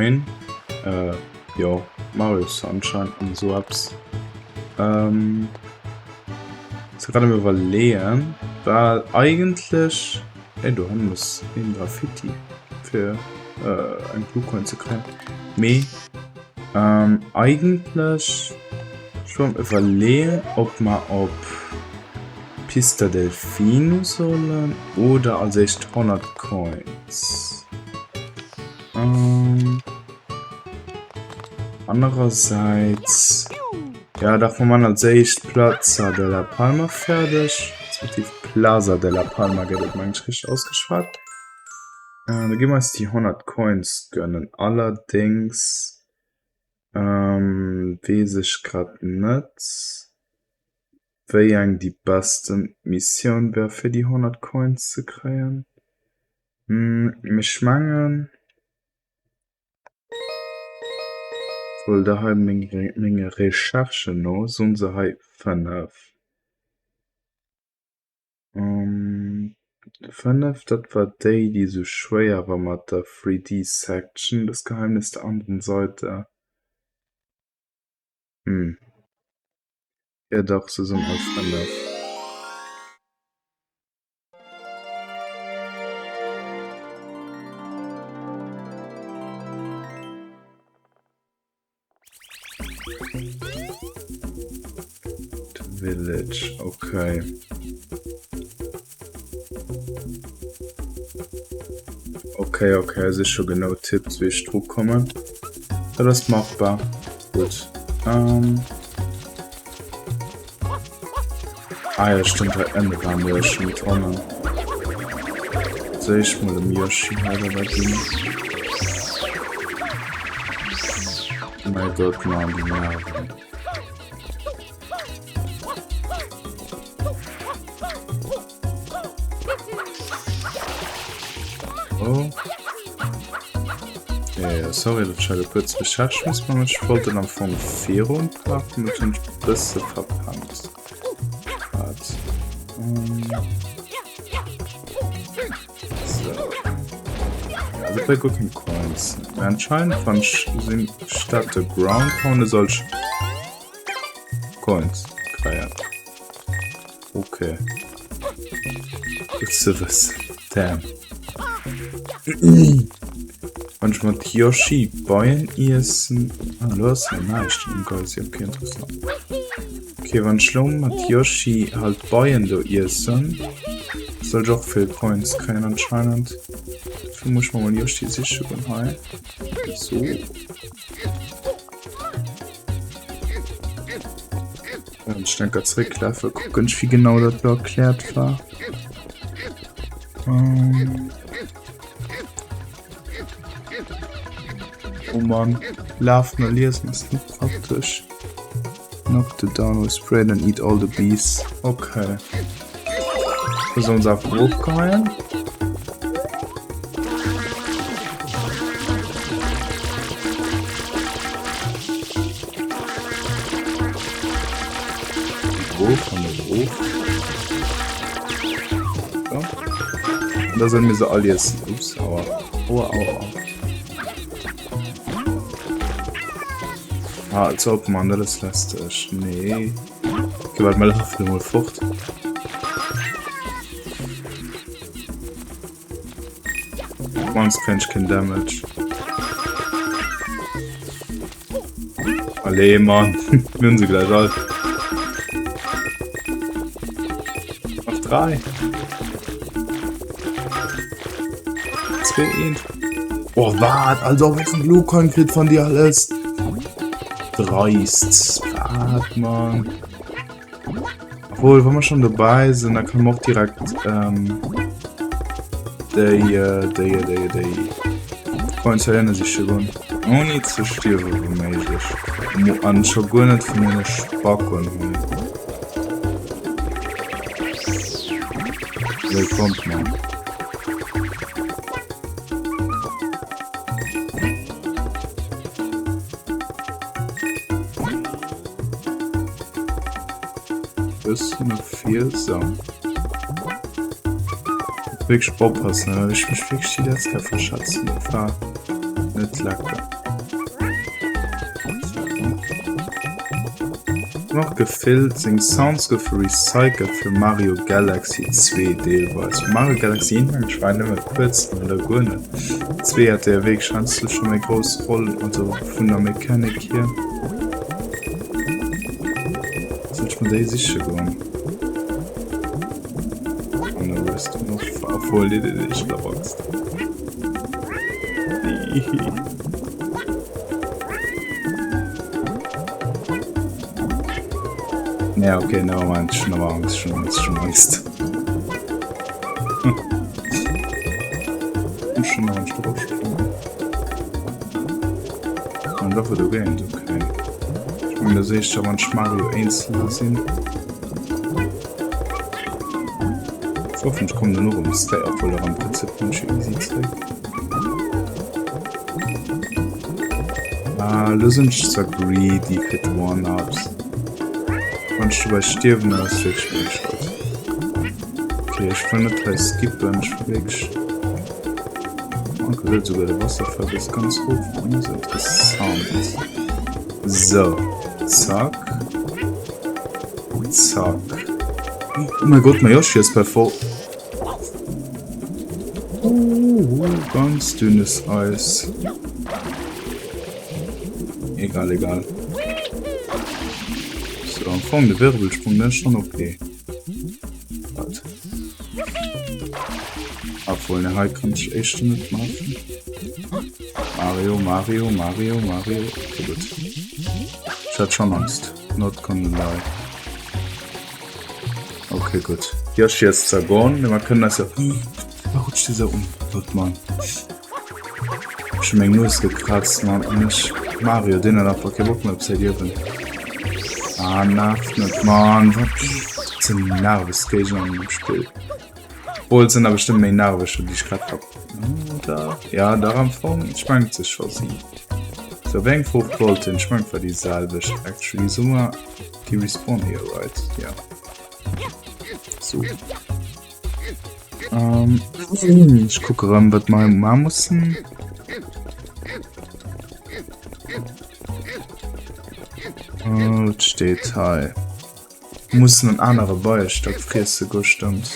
Coin. Äh, jo, Mario Sunshine an esou eppes. Ähm, si grad am iwwerleeën, well eigentlech, ey, do hannen ass een Graffiti fir äh, eng Blue Coin ze kréien. Mee ähm, eigentlech, ech war am iwwerleeën, ob mer op Pista Delfino sollen oder als éischt 100 Coins. Ähm, andererseits, ja, dach, mer man als éischt Plaza de la Palma fäerdeg. Respektiv Plaza de la Palma gëtt et, meng ech, richteg ausgeschwat. Äh, da gi mer eis déi 100 Coins gönnen. Allerdéngs ähm, weess ech grad net, wéi eng déi besten Missioun wär fir déi 100 Coins ze kréien. Mee ech mengen, obwuel da hei menge Recherchen no soen se hei 5. 5 dat war déi déi esou schwéier war mat der 3D Section, das Geheimnis der anderen Seite. Hm. Ja dach, se sinn all 5. The Village, okay. Okay, okay, also ech hu genau Tipps wéi ech dru kommen. Dat ass machbar. Gutt. Ähm. Ah ja, stimmt, hei ënne waren jo schon Tonnen. Soll ich mal dem Yoshi hei dabei ginn? Mein Gott, Mann, die Nerven. Oh. Ja, ja, sorry, dat ech hei kuerz Recherche muss man. Ech wollt den am Fong virum Part, mit hunn ech bësse verpennt. Wat? Ähm. So. Also bei guer keng Coins. Anscheinend wann ech sinn statt de Ground Pound soll ech Coins kréien. Okay. Gutt ze wëssen. Damn. Wann ech mat Yoshi Beien iessen... Ah, lo ass hei näischt um Geisi. Okay, interessant. Okay, wann ech lo mat Yoshi halt Beien do iessen, soll ech och vill Coins kréien anscheinend. Dofir muss ech mer mol Yoshi siche goen hei. So. Ech denker zrécklafe kucken ech wéi genau dat do erkläert war. Ähm. Oh Mann, lafen a liesen ass net praktesch. Knock the down with spread and eat all the bees. Okay. Wir sollen se einfach ofgeheien. Erof an erof. So. Und da sollen wir se all iessen. Ups, aua. Aua, aua, aua. Ah, als ob, Mann, dat ass lästeg. Nee. Okay, warte mal, lafen wir mal fort. Once kréien ech keen Damage. Allez, Mann. Mir hunn se gleich all. Noch drei. Zwei, eins. Oh, wat? Also, wéi vill Blue Coin kritt van dir alles? Dreist. Wat, Mann? Obwohl, wann wir schon dabei sind, dann können wir auch direkt ähm, déi, äh, déi, déi, déi Coins hei siche goen. Ohne ze stierwen, wo méiglech. An scho guer net vun deene Spacken hei. Wéi kommt man? Bëssen no vir, sou. Wierklech oppassen, well ech mech wierklech déi letzt Kéier verschätzen. Dat war net lecker. Hun och d'Gefill seng Sounds goufe recycelt fir Mario Galaxy 2 deelweis. Fir Mario Galaxy 1 mengen ech war nëmme kuerz dran oder guer net. 2 hat jo wierklech heiansdo scho méi grouss Roll, also vun der Mechanik hier. Soll ech mer déi siche goen? An der Rest of obwohl nee, nee, nee, ich hab Angst. Nee, okay, never mind. Schon aber Angst, schon Angst, schon Angst. Hm. Schon noch ein Stück aufgesprungen. An dafür du gehend, okay. Ich meine, da sehe ich ja, wann ich Mario 1 sinn. Ech hoffen ech kommen duerno erëm zréck, obwuel am Prinzip komm ech jo easy zréck. Ah, lo sinn ech zwar greedy fir d'One-Ups. Wann ech dobäi stierwen, dann ass wierklech meng Schold. Okay, ech wëll net hei skippen, ech wëll wierklech... Oh, gesäit esouguer de Wasserfall bis ganz erof. Dat ass interessant. Sou, zack. Zack. Oh mein Gott, mein Yoshi ist bei voll. Uh, ganz dünnes Eis. Egal, egal. So, am Fong de Wirbelsprung, den ist schon okay. Warte. Obwohl, ne, hei kann ich echt nicht machen. Mario, Mario, Mario, Mario. Okay, gut. Ich hatte schon Angst. Not gonna lie. Okay, gutt. Yoshi ass zwar gone, mee mer kënnen eis jo... Wat rutscht déi sou um? Gott, Mann. Ech hu meng Nues gekrazt, Mann. An ech... Mario, deen huet einfach kee Bock méi op säi Liewen. Ah, nervt net, Mann. Wat sinn nerveg Géigner an dem Spill. Obwohl, et sinn der bestëmmt méi nerveg, wéi déi ech grad hab. Oder? Ja, dach am Fong. Ech mengen, et si scho si. Sou, wéi eng Fruucht wollt en? Ech mengen, et war déi selwecht actually. Soe mer, déi respawn here, right? Ja. Sou. Ähm, ech kucke rëm, wat mer hei maache mussen. Äh, wat steet hei? Mussen en anere Beiestack friesse goen, stëmmt.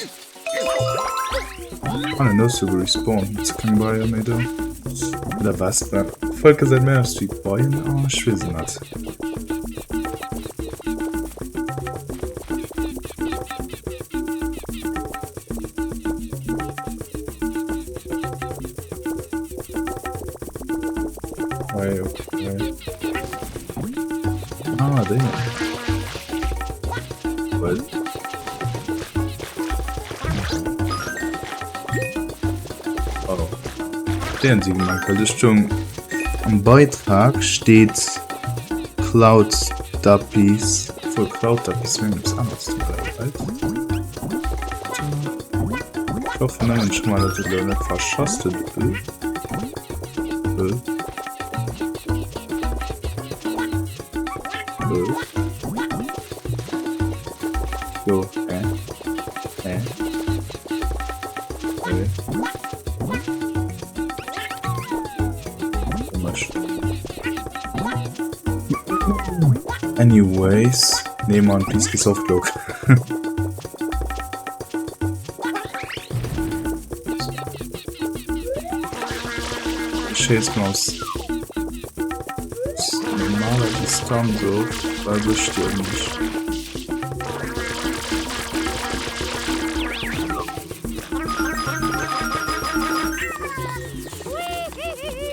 Ah, den ass souguer respawned, et si keng Beie méi do. Oder Wespen. Vëlker gesäit méi aus wéi Beien, ah, ech weess et net. Hei, okay. Ah, déi. Well. Oh. Déi hunn si gemaach, well do stoung am Beitrag steet Cloud Duppies. Obwuel Cloud Duppies mengen eppes aneres ze bleiwen, right? Ech hoffen nëmmen schon mal, dass et elo net verschasst huet. Äh. Äh. So, hä? Hä? Okay. Komisch. Anyways, nee man, please be softlock. Schéiss mer aus normaler Distanz of, well soss stierwen ech.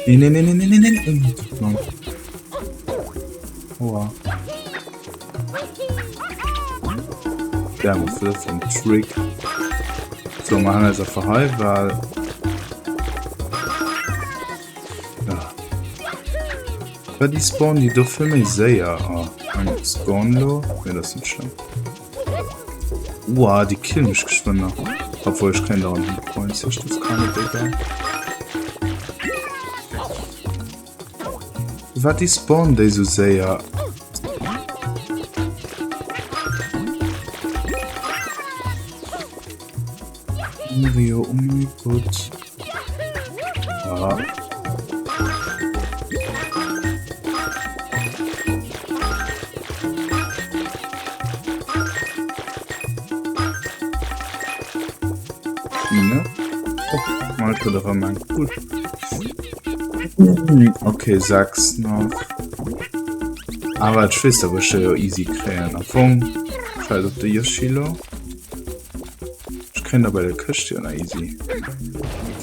Nee, nee, nee, nee, nee, nee, nee, oh mein Gott, Mann. Aua. Damn, was ist das für ein Trick? So, wir haben jetzt einfach hei, weil... Ja. Weil die spawnen die doch viel méi séier. Ah, eng ass gone lo. Nee, das ist nicht schlimm. Wow, die killen mich geschwind noch. Obwohl ich keine dauernd Points, ich das keine Digga. Wat déi spawnen déi sou séier? Mario, oh mein Gott. Ah. Ne? Oh, mal kritt erëm eng. Cool. Okay, 6 nach. Awer ech weess, datt ech déi jo easy kréien. Am Fong, scheiss op de Yoshi lo. Ech kréien da bei der Këscht jo nach easy.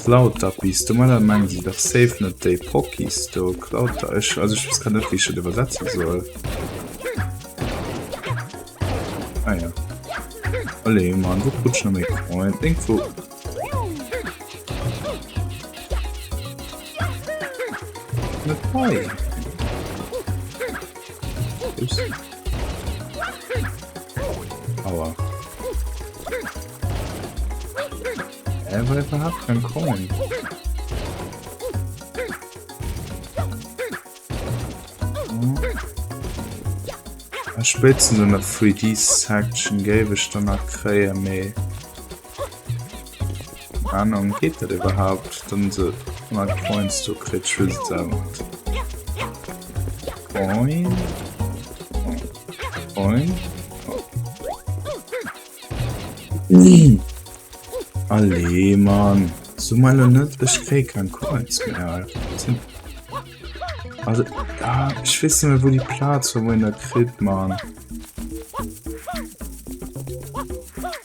Cloud Duppies, domadder mengen si dach safe net déi Pockies do. Cloud, ech, also ech weess grad net, wéi ech dat iwwersetze soll. Ah ja. Allez, Mann, wou krut ech nach méi Coin? Irgendwou. Net hei. Ups. Aua. Hä, war iwwerhaapt keng Coin? A spéitstens an der 3D Section géif ech dann nach kréien, mee keng Ahnung, geet dat iwwerhaapt, dann se 100 Coins do kritt? Ech weess et selwer net. Coin? Coin? Allez, Mann. So mal lo net, ech kréie keng Coins méi, Alter. Also, ah, ech weess net méi, wou déi Plaz war, wou een dat kritt, Mann.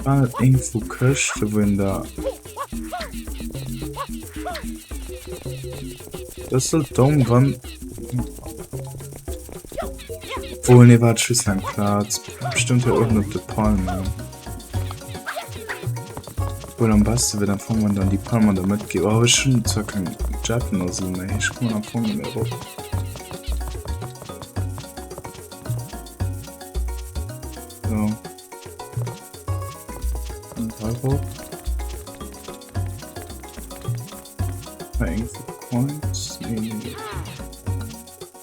War dat iergendwou Këschte, wou een da... Dat ass sou domm, wann... Obwohl, nee, warte, ich weiß eng Plaz. Bestimmt hier unten op de Palmen. Obwohl, am besten wär am Fong, wann dann die Palmen da mitgeht. Oh, ich schon zwar kein Jetten oder so, nee, ich komme am Fong nicht mehr rauf. So. Und da rauf. Irgendwo Coins? Nee, nee, nee.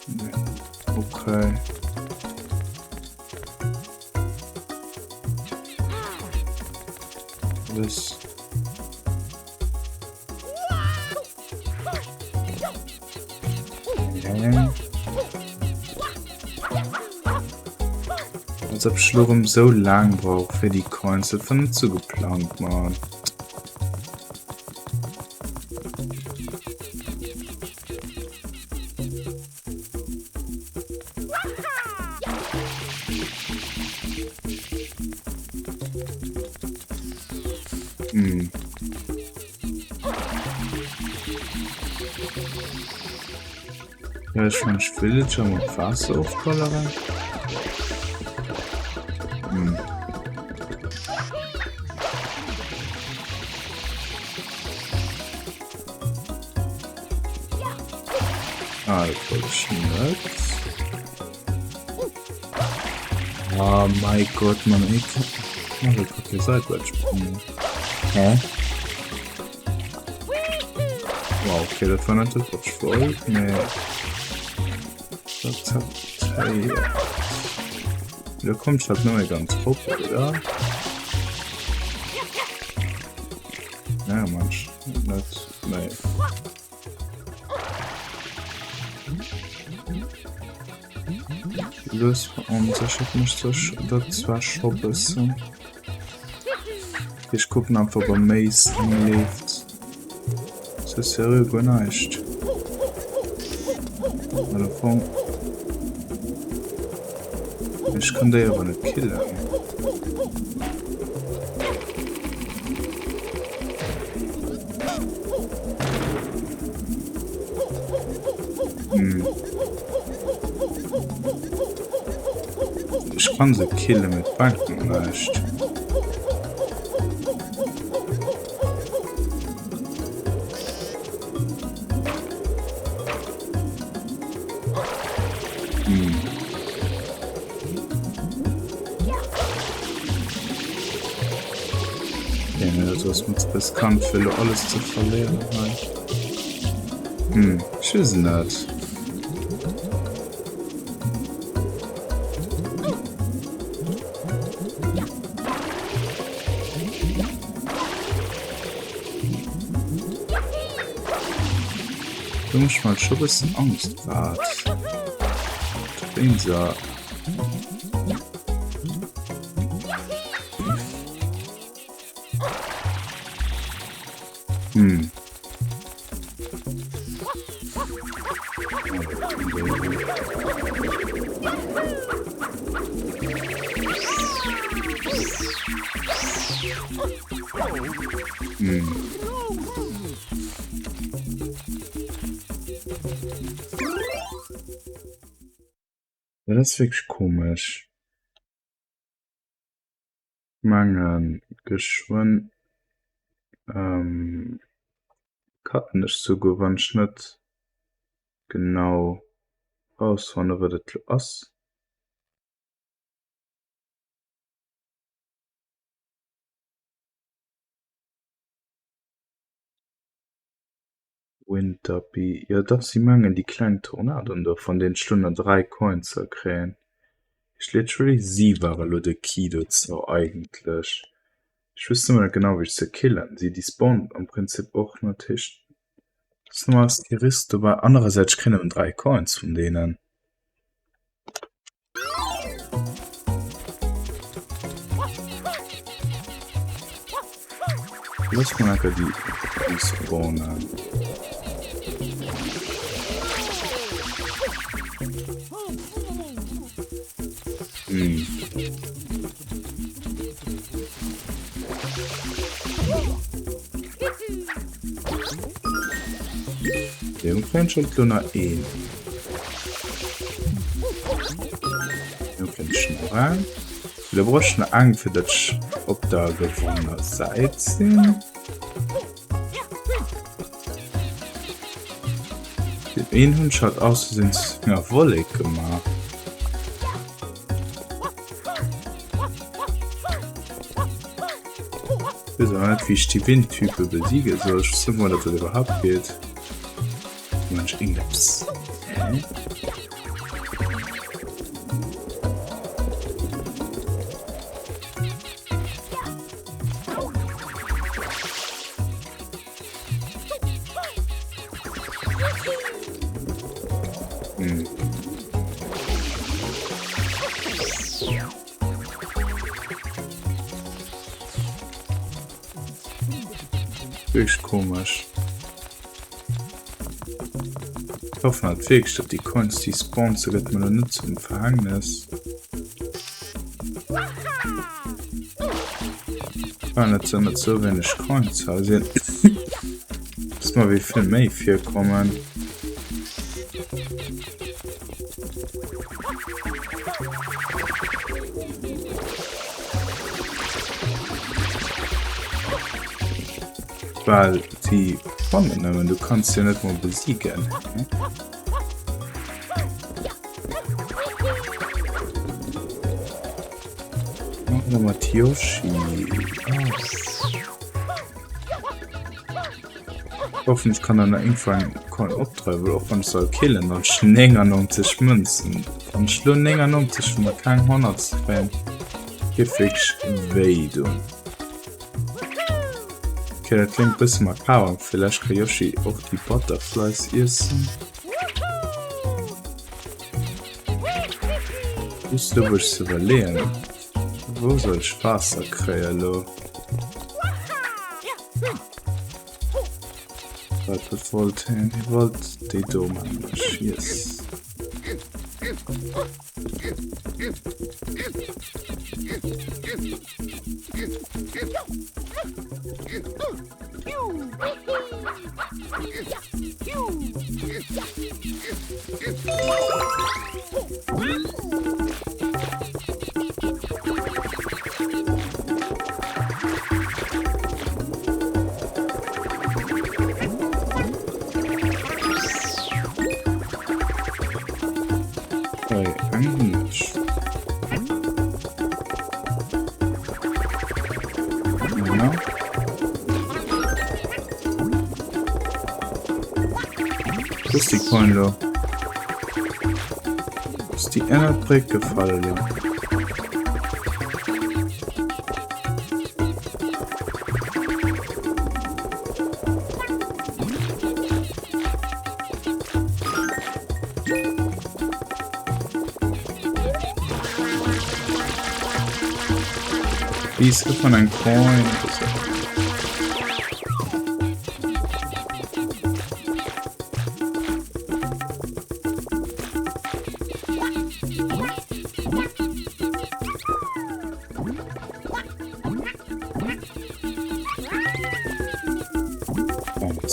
Nee. Okay. Das. Okay. Als ob ech lo rëm sou laang brauch fir déi Coins. Dat war net sou geplangt, Mann. Hm. Ja, ich mein, ich will jetzt schon mal Wasser aufballern. Hm. Ah, dat wollt ech net. Oh mein Gott, Mann, ey. Mario Kart hier seitwärts springen. Hä? Wow, okay, dat war net dat, wat ech wollt, mee akzeptéiert. Lo kommt ech halt net méi ganz rop, oder? Ja, manch net méi. Lues veronséchert mech sech dat zwar scho bëssen. Ech kucken einfach beim Maze leeft. Sou seriö guer näischt. Well am Fong. Ech kann déi awer net killen. Hm. Ech kann se killen, mee et brengt mir näischt. Hm. Ja, nee, dat ass mir ze riskant fir elo alles ze verléieren hei. Hm, ech weess et net. Do hunn ech mol scho bëssen Angscht grad. Wéinser. Hm. Hm. Dat ass wierklech komesch. Mengen geschwënn cutten ech souguer wann ech net genau rausfanne wat et lo ass. Winterby, jo dach si mengen déi kleng Tornadoen do vun deenen ech lo nach 3 Coins soll kréien. Ech literally si ware lo de Key dozou eigentlech. Ech wüsst nëmmen net genau wéi ech se killen. Si despawnen am Prinzip och net heescht ass normal kee Risk dobäi. Anerersäits ech kréien nëmmen 3 Coins vun deenen. Looss mol enker déi respawnen. Hm. Deem kréien ech halt lo nach een. Da brauch ech nach eng fir dat ech op der gewonnener Säit sinn. Den een hunn ech halt aus Versinn zu enger Wollek gemaach. Ich weess awer net wéi ech déi Windtype besiege soll. Ech weess net mol, ob dat iwwerhaapt geet. Mensch Ingeps. Hä? Hm. Wierklech komesch. Ech hoffen halt wierklech, datt déi Coins déi spawnen, se gëtt mer lo net zum Verhängnis. Well et sinn net sou wéineg Coins hei sinn. Dass mer wéi vill méi virkommen. Well si fannen nëmmen, du kanns se net mol besiegen. Machen mat Yoshi. Ah. Hoffen ich kann dann irgendwann Coin opdreiwen, och wann ich soll killen, dann 99 Münzen. Wann ich lo 99 vun der keng 100 kréien, géif wierklech wéi doen. Okay, dat kléngt bësse makaber. Villäicht ka Yoshi och déi Butterflies iessen. Just lo wou ech se iwwerleeën, wou soll ech Waasser kréie lo? Wat wat wollt hien? Hie wollt déi do mengen ech. Yes. Hei, eng hunn ech. Ja. Wo ist die Coin lo? Ist die ënnert d'Bréck gefall lo? Please, gëff mer eng Coin oder sou.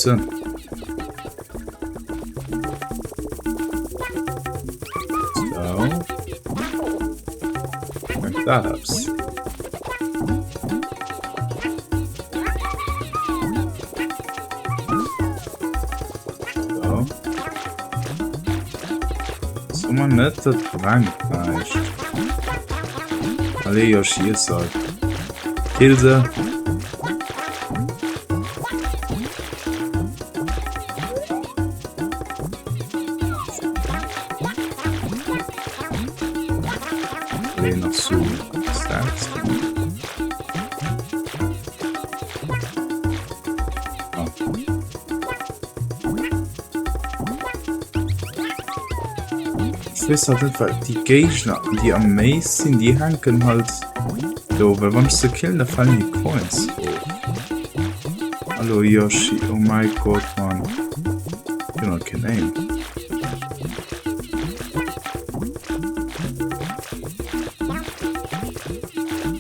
Sënn. Sou. Bréngt dat eppes? So. So man net, dat brengt näischt. Allez, Yoshi, iess se. Kill se. Allez, nach so Stats. Ech weess halt net well déi Géigner déi am Maze sinn déi hänken halt do well wann ech se killen da falen déi Coins of. Hallo Yoshi, oh my god man. Ech hunn halt keen Aim.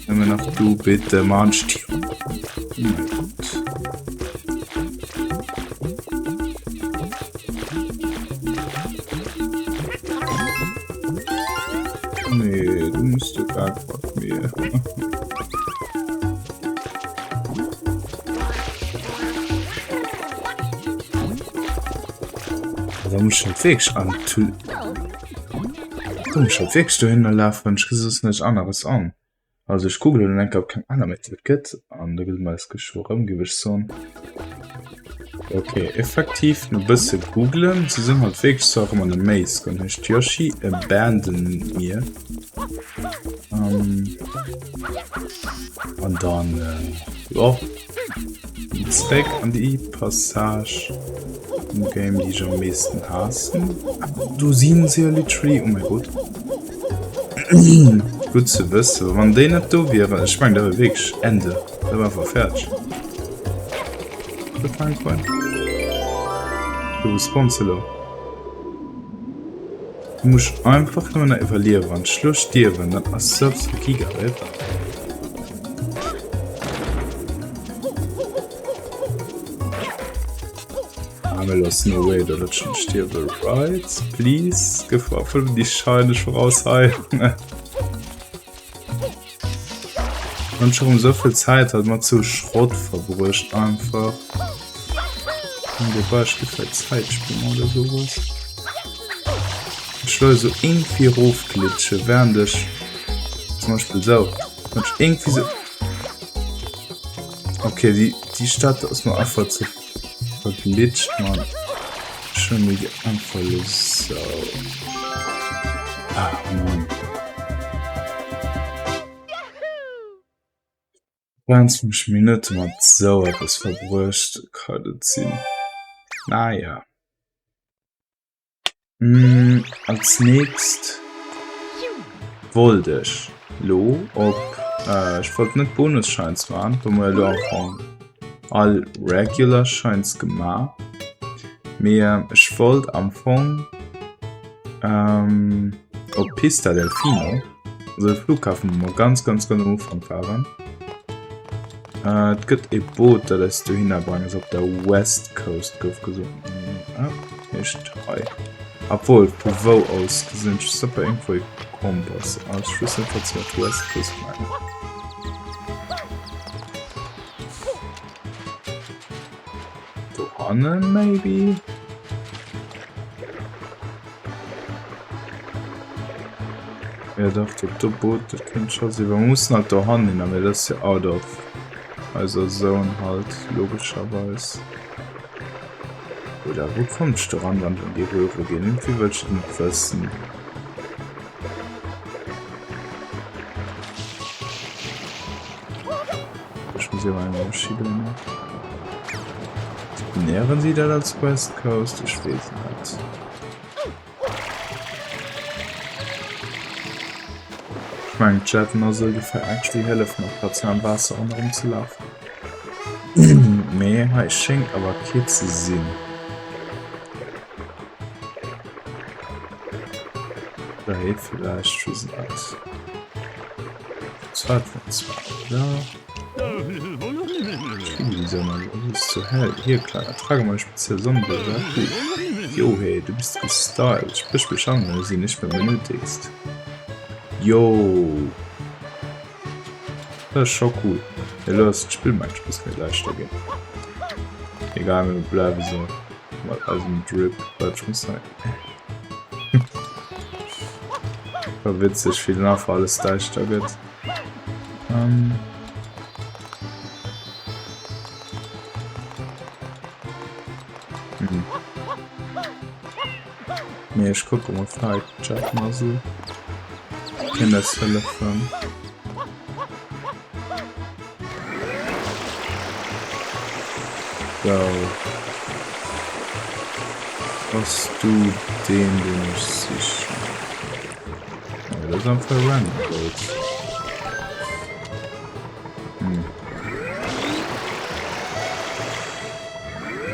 Nëmmen nach du bitte Mann stirb. Oh mein Gott. Nee, du musst du gar mat mir. Da muss ich halt wirklich an Da muss ich halt wirklich dohinner lafen, ech gesi soss näischt aneres an. Also ech kucken elo enker ob keng aner Method gëtt an da gëtt mer eis geschwë rëm, géif ech soen. Ok, effektiv no bësse googlen, se sinn halt wierklech zwar erëm an de Maze goen, heescht Yoshi abandon mir. Ähm, an dann, äh, jo, zréck an déi Passage am Game, déi ech am meeschten haassen. Do sinn se jo literally, oh mäi Gott. Gutt ze wëssen, wann déi net do wieren, ech mengen dat wier wierklech Ende, dat war einfach fäerdeg. Dat war eng Coin. Du respawns elo. Du muss einfach nëmmen nach iwwerliewen. Wann ech elo stierwen, dann ass Serve Giga eriwwer. Ah, mir lassen no way, da wird schon stierwe. Right, please. Gefahr von die Scheine schon raus hei. Und schon so viel Zeit hat man zu Schrott verbruecht einfach. Und wobei ich gefällt Zeitsprung oder sowas. Ich will so irgendwie rofglitsche, während ich zum Beispiel so. Wenn ich irgendwie so Okay, die, die Stadt ass mer einfach ze verglitscht, Mann. Ech huele mir déi einfach elo sou. Ah, Mann. 22 Minutte mat sou eppes verbruecht, kann net sinn. Naja. Als nächst wollt ech lo op ech wollt net Bonus Shines maan, do mer lo am Fong all regular Shines gemaach, mee ech wollt am Fong op Pista Delfino, also de Flughafen wou mer ganz ganz ganz am Ufank waren. Et gëtt e Boot dat eis dohinner brengt, ass op der West Coast gouf gesot. Ah, heescht hei. Obwohl, vu wou aus gesinn? Ech weess net, ob iergendwou e Kompass ass. Ech weess net, wat se mat West Coast mengen. Dohannen, maybe? Ja dach, dat do Boot, dat kéint scho sinn. Well mer mussen halt dohannen hin, awer dat ass jo out of eiser Zone halt, logescherweis. Oder wou kommen ech doran, wann ech an déi Röhre ginn? Irgendwie wëll ech dat net wëssen. Ech muss jo eng Maschine dohinner. Nähren sie dat als West Coast? Ech weess net. Ech mengen d'Jet Nozzle gefält actually hëllefen op Platzen am Waasser ronderëm ze lafen. Mee hei schéngt awer kee ze sinn. Oder hee villäicht, ech weess et net. Zwar, oder? Sonne, es ist zu hell. Hier, Kleiner, trage meine spezielle Sonnenbrille, war cool. Jo, hey, du bist gestylt. Sprich mich an, wenn du sie nicht mehr benötigst. Yo! Dat ass scho cool. Elo ass d'Spill mengt ech bësse méi leichter ginn. Egal, mir bleiwe sou mat eisem Drip. Wat ech muss hei. War witzeg, wéi dann einfach alles däischter gëtt. Ähm. Hm. Nee, ech kucke mol vläit Jack Muzzle. Kéint eis hëllefen. So. Bass du deen, deen ech sichen? Nee, dat ass einfach e random Boot. Hm.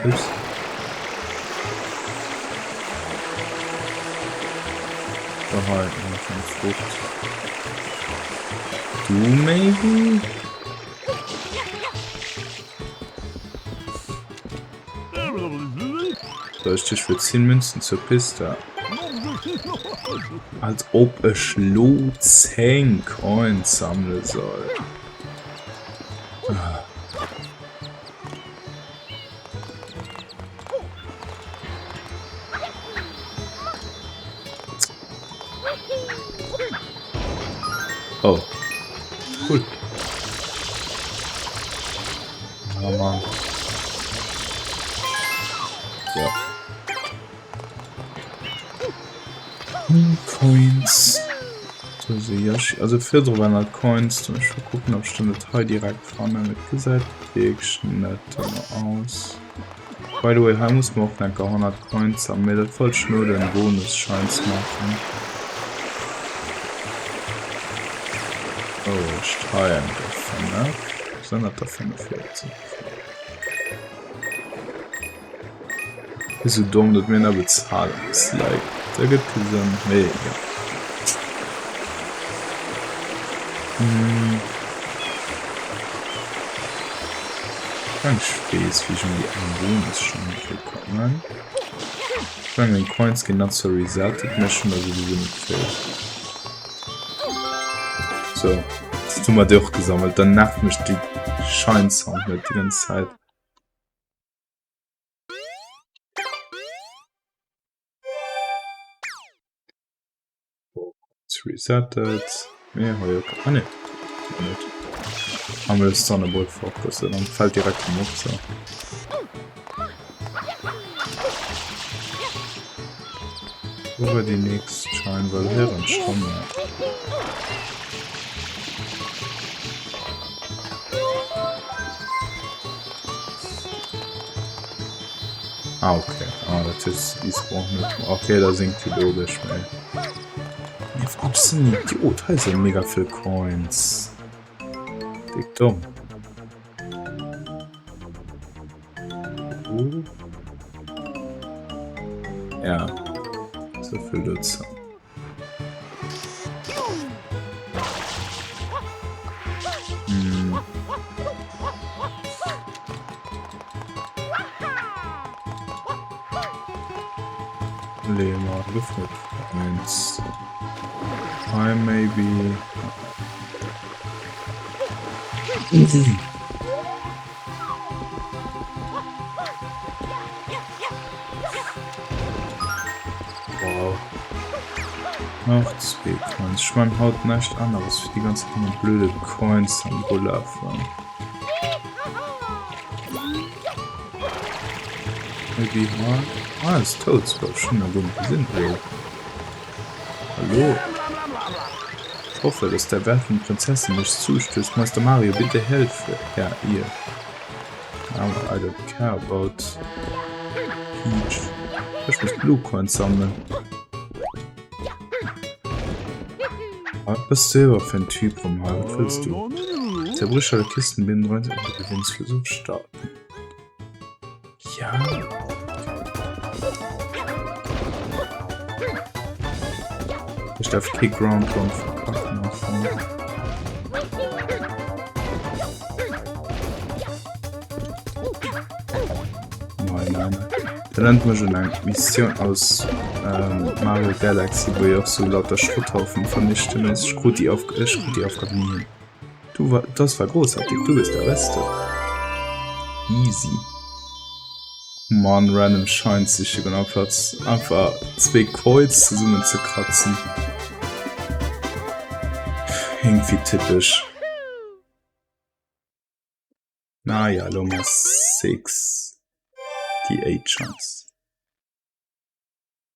Ups. Da hei nach eng Frucht. Du maybe? Soll ich dich für 10 Münzen zur Piste? Als ob ech lo 10 Coins sammle soll. Ah. Oh. Cool. Oh Mann. Ja. Coins. So, so, Yoshi. Also virdru waren halt Coins. Da muss ich mal gucken, ob ich dann net hei direkt fannen. Et gesäit wierklech net dono aus. By the way, hei muss man och enker 100 Coins sammeln. Mee dat wollt ech no den Bonus-Shines maachen. Oh, ech hei enker 5. Sinn dat der 45? Esou domm, datt mir nach bezahlen mussen. Like, dat gëtt kee Sënn. Mee egal. Hm. Ech weess, wéi ech un déi eng Bonusschong erukommen. Ech mengen, meng Coins ginn nach zwar resettet, mee ech hunn der souwisou net vill. So, jetzt hu mer déi och gesammelt. Dann nervt mech déi Shine Sound net déi ganz Zäit. Resettet. Nee, hei ok. Ah nee. Net. Haben wir das Sonnenbrot Fokus, dann fällt direkt vom op so. Wo war die nächst Schein? Weil hören schon. Ja. Ah, okay. Ah, dat heescht, déi spawnen net. Okay, da sinkt déi logesch, mee. Nee, warum bist du ein Idiot? Hei sind mega viel Coins. Dick dumm. Uh. Ja. So viel dazu. Hm. Lema geöffnet. Eins. I maybe. Wow. Nach zwee Coins. Ech mein haut näischt aneres wéi déi ganz Zäit nëmme blöde Coins am Rulafen. Maybe hard. Ah, ist tot. Ich hun guer net gesinn. Hallo. Hallo. Ich hoffe, dass der werten Prinzessin nichts zustößt. Meister Mario, bitte helfe. Ja, ihr. Aber I don't care about Peach. Ich muss Blue Coins sammeln. Was bist du selber für ein Typ vom Hall? Was willst du? Zerbrich alle Kisten binnen 30 und du gewinnst Versuch starten. Ja. Ich darf Kick Ground Run verkacken machen. Nein, nein, nein. Dat erinnert mech un eng Missioun aus ähm, Mario Galaxy, wou jo och sou lauter Schrotthaufen vernichten muss. Ech krut déi Auf ech krut déi Aufgab ni hin. Du war das war großartig, du bist der Beste. Easy. Mann, random Shines siche goen amplaz einfach zwee Coins zesummen ze kratzen. Irgendwie typesch. Naja, elo hu mer 6, déi 8 Shines.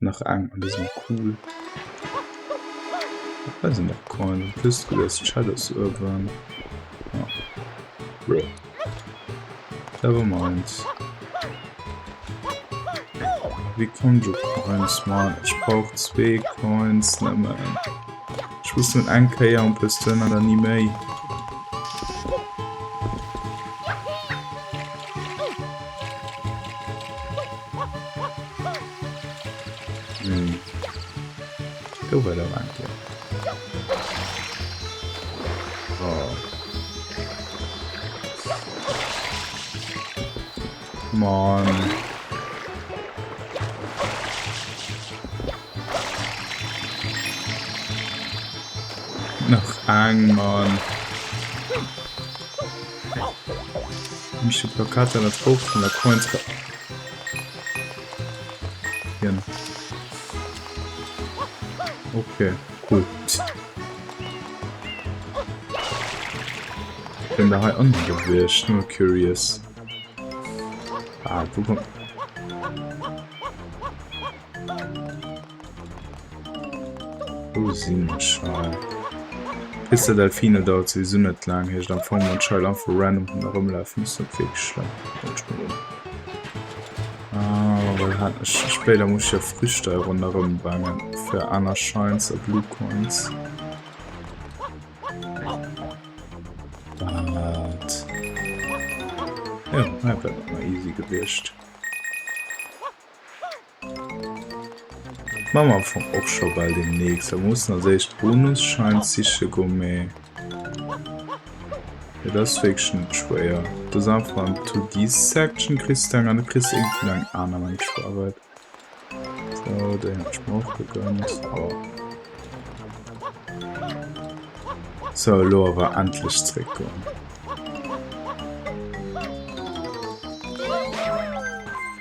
Nach eng an déi si cool. Hei sinn nach Coin. En plus du hues Shadows uewen. Ja. Bro. Never mind. Wéi kommen ech op Coins, Mann? Ech brauch zwee Coins nëmmen. Ech muss nëmmen eng Kéier en plus duerno dann ni méi. Hm. Do war der eng Kéier. Oh. Mann. Nach eng, Mann. Mich die Plakate an der Hoch vun der Coins Hier. Okay, cool. Bin da hei unten gewiescht, nur curious. Ah, wo kommt... Wou sinn ech hei? Pista Delfino dauert souwisou net laang, heescht am Fong man scheit einfach random ronderëmlafen, ass net wierklech schlëmm. Wollt ech mol un. Ah, well hat ech spéider muss ech jo Früchte hei ronderëm brengen fir aner Shines a Blue Coins. Wat? Jo, hei wär dat nach easy gewiescht. Maache mer am Fong och scho bal deemnächst. Mir mussen als éischt Bonus-Shines siche goen, mee dat ass wierklech net schwéier. Dat ass einfach an d'To-Do-Section kriss de eng an du kriss iergendwou nach eng aner, meng ech, war et. Sou, déi hat ech mer och gegönnt. Oh. Sou, elo awer endlech zréckgoen.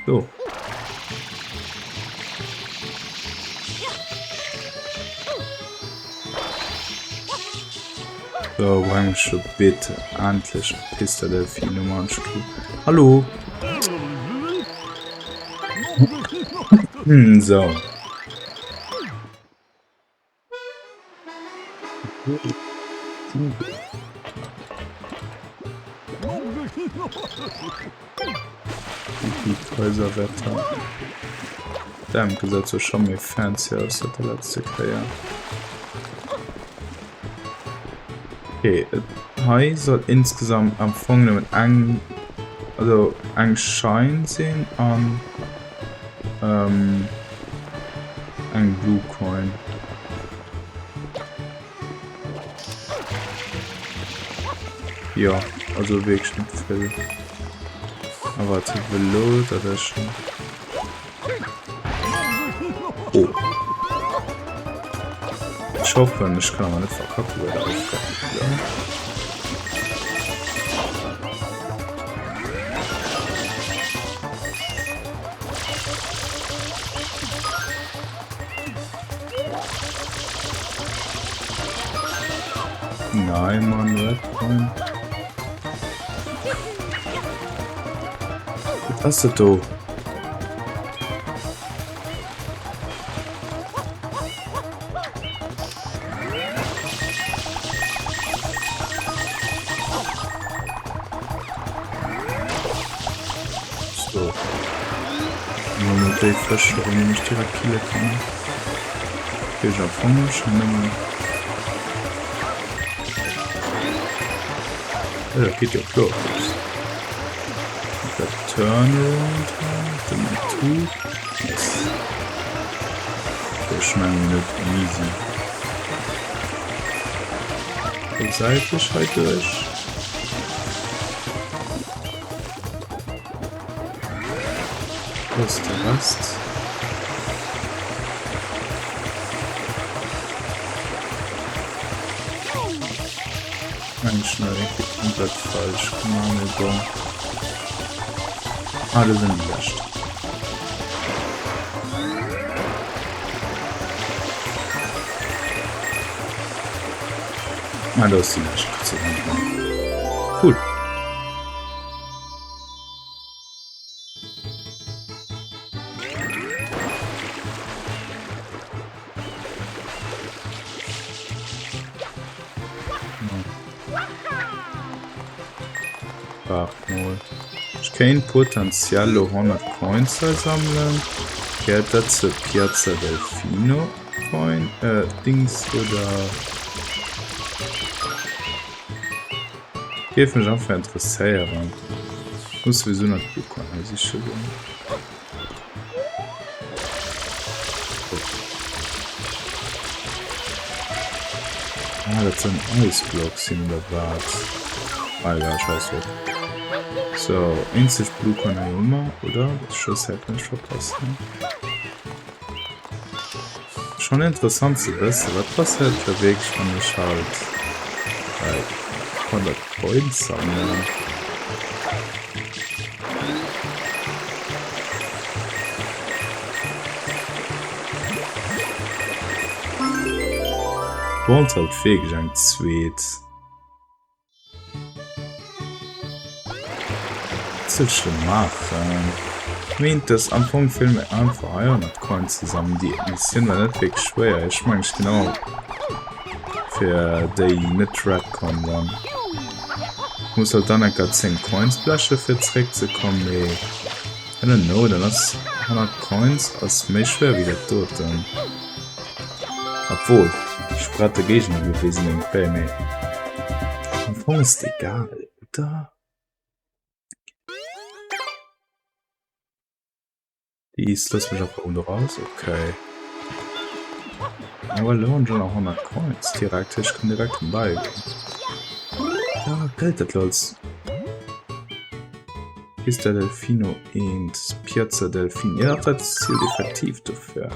So. So, breng mech jo bitte endlech op Pista Delfino, Mann. Hallo? Hm, so. Häuserwetter. Damn, gesäit sou scho méi fancy aus wéi der letzte Kéier. Okay, hei soll insgesamt am Fong nëmmen eng, also eng Shine sinn an ähm, eng Blue Coin. Jo, also wierklech net vill. Awer zu Velo, dat ass schon. Oh. Ech hoffen, ech kann awer net verkacken bei der Aufgabe. Ja. Nein, Mann, Red Coin. Was ass dat do? So. Nur déi Fësch, déi ech direkt kille kann. Krieg ech am Fong schon nëmmen. Ja, dat geet jo kloer. Dat Turnaround, den Tuch. Yes. Ech mengen net easy. Op säitlech hei duerch. Do ass de Rest. Mensch, ne, irgendwie komplett falsch. Keine Ahnung, bon. Ah, do sinn déi lescht. Ah, do ass déi lescht. Gott sei Dank. Cool. Waart mol. Ech kéint potenziell lo 100 Coins hei sammelen. Gehéiert dat zur Piazza Delfino Coin, äh, Dings oder? Géif mech einfach interesséieren. Muss sowieso nach Blue Coin hei siche goen. Ah, dat sollen Eisblocks sinn oder wat? Ah, egal, scheiß drauf. So, eenzeg Blue Coin hei hu mer, oder? Dat Schuss hätt net verpasst, ne? Schon interessant ze wëssen, wat passéiert da wierklech, wann ech halt like 100 Coins sammelen. Braucht halt wierklech eng zweet. Was soll ich denn machen? Ich mein, das am Fong vill méi einfach hei 100 Coins ze sammeln. Déi Missioun war net wierklech schwéier. Ech mengen, ech genau fir déi net Red Coin Run. Ich muss halt dann enker 10 Coins bleche fir zréckzekommen, mee I don't know, dann ass 100 Coins ass méi schwéier wéi dat doten. Obwohl, ech hu grad de Géigner gewisen, eng Kéier, mee am Fong ass et egal, oder? Déi looss mech einfach do raus, okay. Awer elo hunn ech och nach 100 Coins direkt, ech kann direkt um Ball ginn. Ja, gëllt dat lo als Pista Delfino 1, Piazza Delfino? Ja, dat zielt effektiv dofir.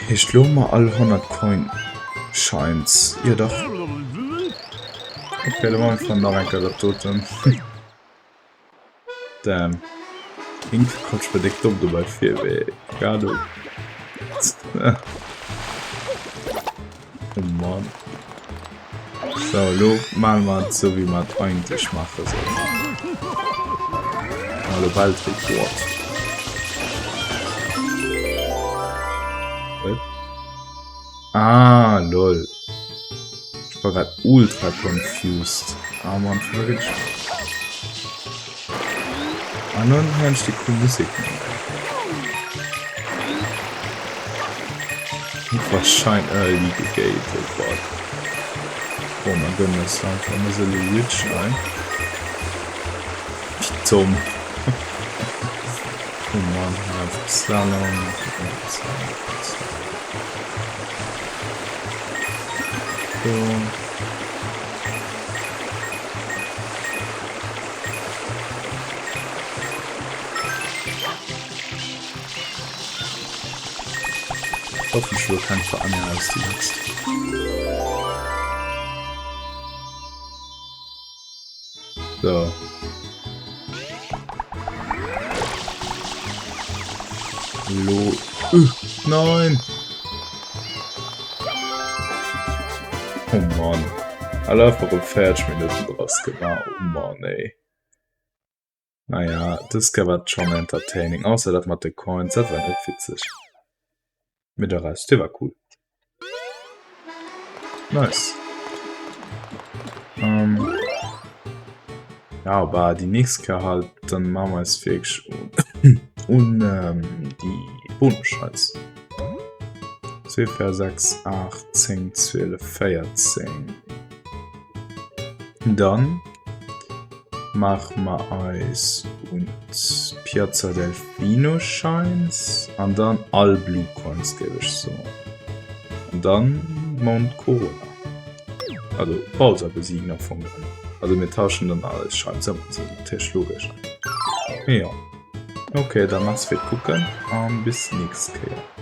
Heescht lo hu mer all 100 Coin Shines. Jo dach. Okay, da maache mer nach eng Kéier dat doten. Damn. Irgendwie kommt ich mir dick dumm dobäi vir, mee keine Ahnung. Oh Mann. So, elo maache mer et esou, wéi mer et eigentlech maache sollen. Elo Weltrekord. What? Ah, lol. Ich war grad ultra confused. Ah Mann, verwirrt. Ah, nun höre ich die cool Musik nicht mehr. Wahrscheinlich early gegate, oh Gott. Oh my goodness, einfach mal so Luigi ein. Wie dumm. Oh Mann, einfach Slalom. Slalom, Slalom. So. Hoffentlich wird kein Verein als die letzte. So. Lo. Uh, nein! Oh Mann. Alle einfach op 40 Minuten draus gemacht. Oh Mann, ey. Naja, das war schon entertaining. Außer das mit den Coins, das war nicht witzig. Mit der Rest, der war cool. Nice. Ähm, ja, aber die nächste Kéier halt, dann machen wir es wirklich un, un ähm, die Bonus-Scheiß. 2, 4, 6, 8, 10, 12, 14. Dann maache mer eis un d'Piazza Delfino Shines an dann all Blue Coins géif ech soen. An dann Mount Corona. Also Bowser besiegen am Fong dann. Also mir tauschen dann all eis Shines ëm, also natierlech logesch. Mee jo. Okay, da merci fir d'Kucken an bis nächst Kéier.